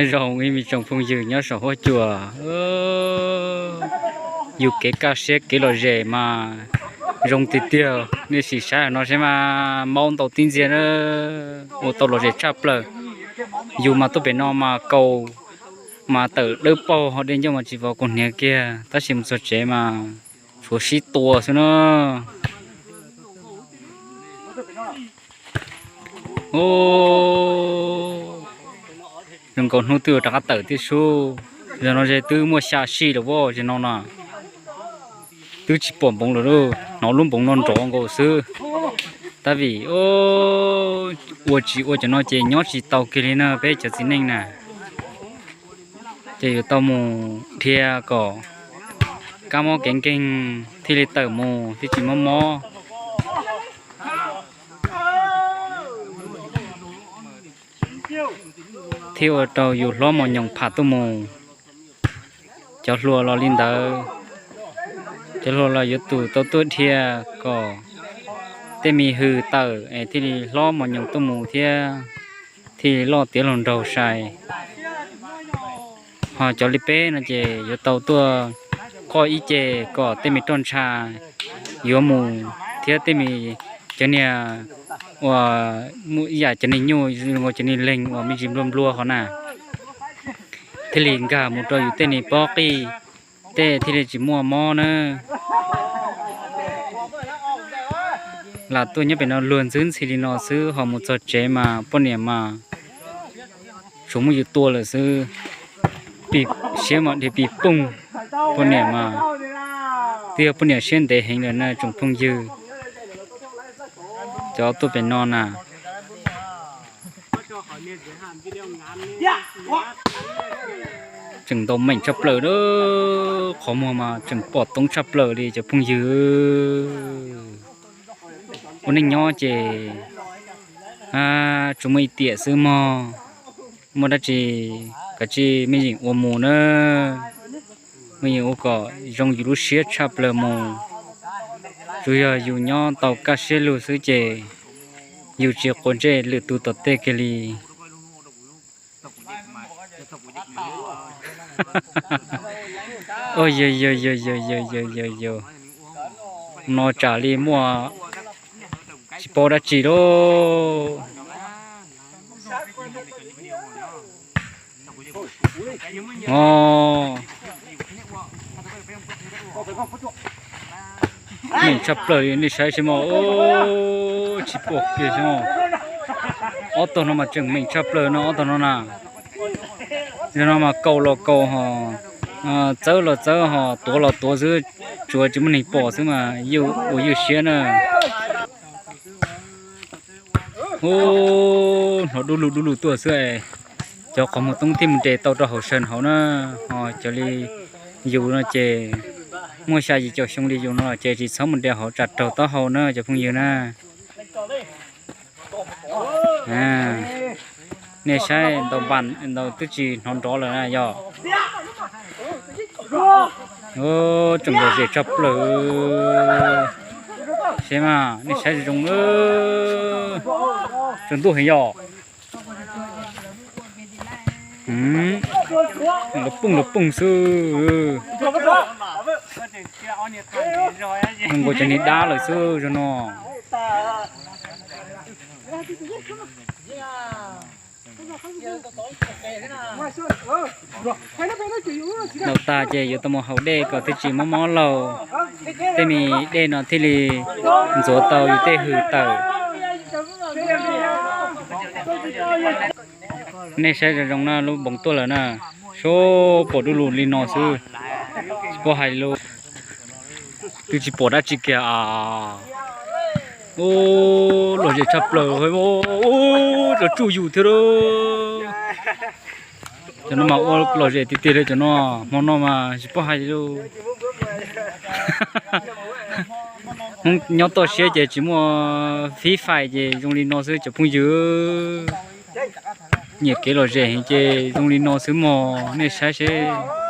Zoo ib me tsoom phooj ywg nyob saum huab cua, yus kev kaj siab kev lom zem mas zoo tiag tiag. Nej sim saib no seb mas, maub ntau tib ntxiag na, ua tau lom zem tshaj plaws. Yus mas tuaj pem no mas kaus mas tawm dawb paug, ho dej ncauj mas tsis vov kaus hniav kiag, tab sis mus txog tsev mas tshuav sib tua xwb na. Zoo nkaus hnub twb yuav rov qab tawm tib sub. Zaum no ze twb muaj xya sij lawm, zaum no na twb tsis pom npoov lawm, hnov lub npoov no nrov nkaus xwb. Tab vim ua tsis ua cov no ces nyob tsis tau kiag li na peb cov txiv neej na. Ces yuav tau mus dhia kom kab mob kev nkeeg thiaj li tawm mus thiaj tsis mob mob, thiaj ua rau yus hlob mos nyoos pham tuaj mus. Cov hluas los li ntawd, cov hluas los yuav tsum tau tuaj dhia kom tej me hws tawm es thiaj li hlob mos nyoos tuaj mus thiab thiaj li loj tiav hluas nraug sai. Ho cov li peb no ces yuav tau tuaj qoj ib ce kom tej me roj ntsha yuav mus thiab tej me cov niag uas ib yam cov niag nyuj, cov niag leeg uas me ntsis nplua nplua hov na, thiaj li nkag mus rau yus tej niag pob qij, tej thiaj li tsis muaj mob na. Lam tuaj nyob pem no luag ntxwb ntxhi li no xwb, ho mus txog tsev mas poj niam mas tsuas muab yus tua lawm xwb. Pis siab mas dhia pis pooj, poj niam mas twb yog poj niam siab ntev heev lawm na tsoom phooj ywg. Cov tuaj pem no na tseem ntau meem tshaj plaws, qhov muag mas tseem pom toob tshaj plaws li cov phooj ywg. Ua neej nyob ces tsuas muaj ib tiam xwb mog, muaj dab tsi kav tsij me yeem ua mus na, me yeem ua kom zoo yus lub siab tshaj plaws mus. Tsuas yog yus nyob tau kaj siab lug xwb ces yus tsis quav ntsej lwm tus tom tej kiag li. Yog yog yog yog yog yog yog, no tsam li muaj tsis paub dab tsi lauj. Meem tshaj plaws li nej saib seb mog, tsis pom kiag seb mog. Ob tog no mas tseem meem tshaj plaws no, ob tog no na. Yog no mas kaus los kaus ho, txawb los txawb ho, tuav los tuav xwb, tsuav tsis muaj neeg pom xwb mas ua ywj siab na. Hnov dub lug dub lug tuaj xwb, cov qhov muag toob thiaj mus nres tau rau hauv saw hauv na. Ho cov li yus no ces muaj xya yim caum xyoo li yus no ces tsis txhob mus nres hauv tsam raug taub hau na cov phooj ywg na. Nej saib ntau npas ntau twb tsis hnov nrov lawm na yog. Tseem lom zem tshaj plaws. Seb mas nej saib zoo zoo, tsaus ntuj heev yog. Los pooj los pooj xwb. Zoo nkaus cov niag dab lawm xwb zoo no. Ntaus tag ces yuav tau mus haus dej kom thiaj tsis mob mob laug, tej me dej no thiaj li ntxuav tau yus tej hws tawm. Nej saib zoo zoo na, lub npoov tuaj lawm na, sub pom dub lug li no xwb, tsis paub hais li lawm. Twb tsis pom dab tsi kiag a. Ub, lom zem tshaj plaws, cov tsuj yus thiab lauj. Cov no mas ua lom zem tiag tiag li cov no, hmo no mas tsis paub hais li lauj. Hmoob nyob toj siab ces tsis muaj fib fais ces zoo li no xwb cov phooj ywg. Nyiam kev lom zem heev ces zoo li no xwb mog, nej saib seb.